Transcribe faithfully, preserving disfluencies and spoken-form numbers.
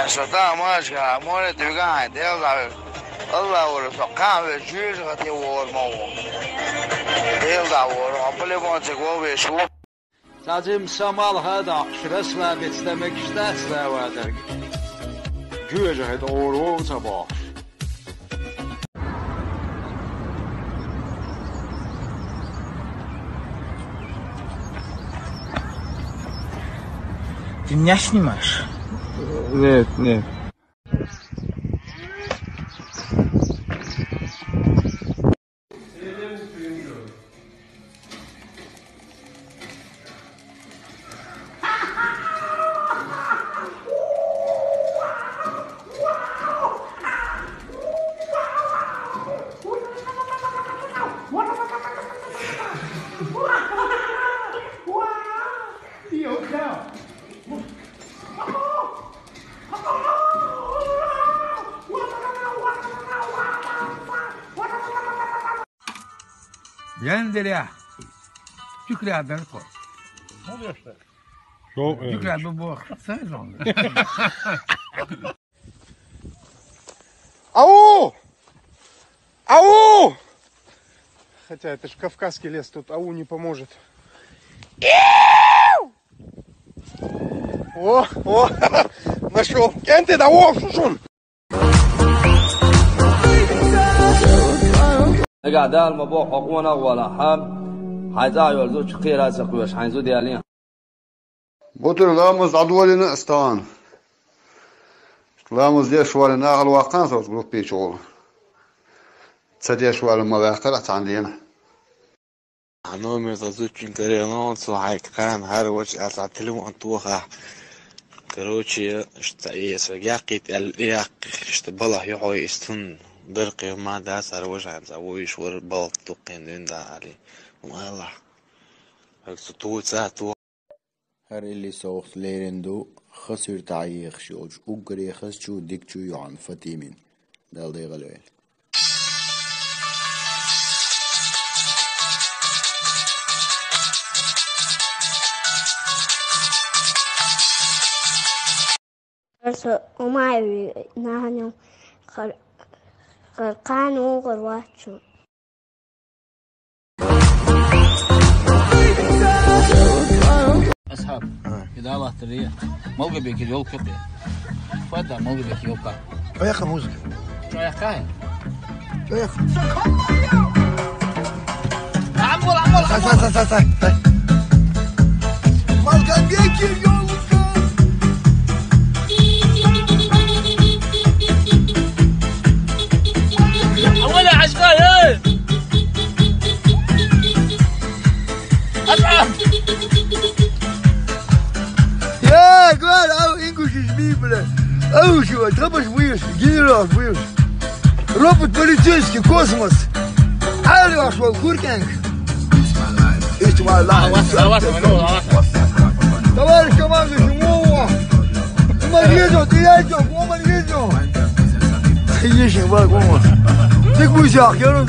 Со тамашка, море дуьгахьайн, Дела дӀавер. Алла вара со кхаьве жуьжа хати вора ма ву. Дела дӀавора, хьо полигон цига вовеш ву. Цхьа жима са малха а доккхуш, расслабиться дан мегаш дац, да, вадарг? Жоьжахати тӀе гӀур вов ца бохуш. Ты меня снимаешь? Нет, нет. Ян деле. Чуькря дан тхо. Чуькря ду бох. Ау! Ау! Хотя это ж кавказский лес, тут ау не поможет. О, о, нашёл. КӀентий, да, о, шушун. Нагахь Дала ма боху, хьо къонах а валахь, хьайн цӀа а йолу зудчух кхера а ца кхоьшу, хьайн зуда ялийна. Бутур ламаз дӀадолийна ас тахана. Ламаз деш вале, нахала ваккхана со оцу группе чухула. Ца деш вале, ма ваьккхира цхьана дийнахь. Хьан номер сан зудчуьнга карийна, цо хьайга кхана хӀара вача аьлла, цхьа телефон тохахь. Короче, иштта, э, сан яккхийта аьлла, яккхий, иштта, балхахь ю хьо, иштта хӀунда дара кхин ма дац, хӀара важа хьайна цӀа вуьйш вара, балха дуккхина дуьйна дӀа алий. ХӀун алахь? ХӀара цу туху ца туху. ХӀара илли совгӀат лерина ду хасуьртахь ехаш йолчу уггаре хазачу, дикачу йоӀана Фатимина. Дала декъала йойла. Со Умаеви нахана кхана вогӀур вац шу. Асхьаб, и далаттаре, Малгобекера ёлка кхе. Фада Малгобекера ёлка. Поехали, музыка. Чо яхкахьа? Чо яхка? Амбул, амбул, амбул. Сай, сай, сай, сай, сай. Малгобекера ёлка. Амбул, ашка, эй! Асхьаб! Я говорю, ау, ингуши жми, бля. Ау, чего, трэба ж вышли, генерал вышли. Робот полицейский, космос. Али ваш вал куркинг. It's my life. Товарищ командующий, Вова. Ты моргезон, ты яйцо, Вова, моргезон. Ты ешь, Вова. Ты гусях, я.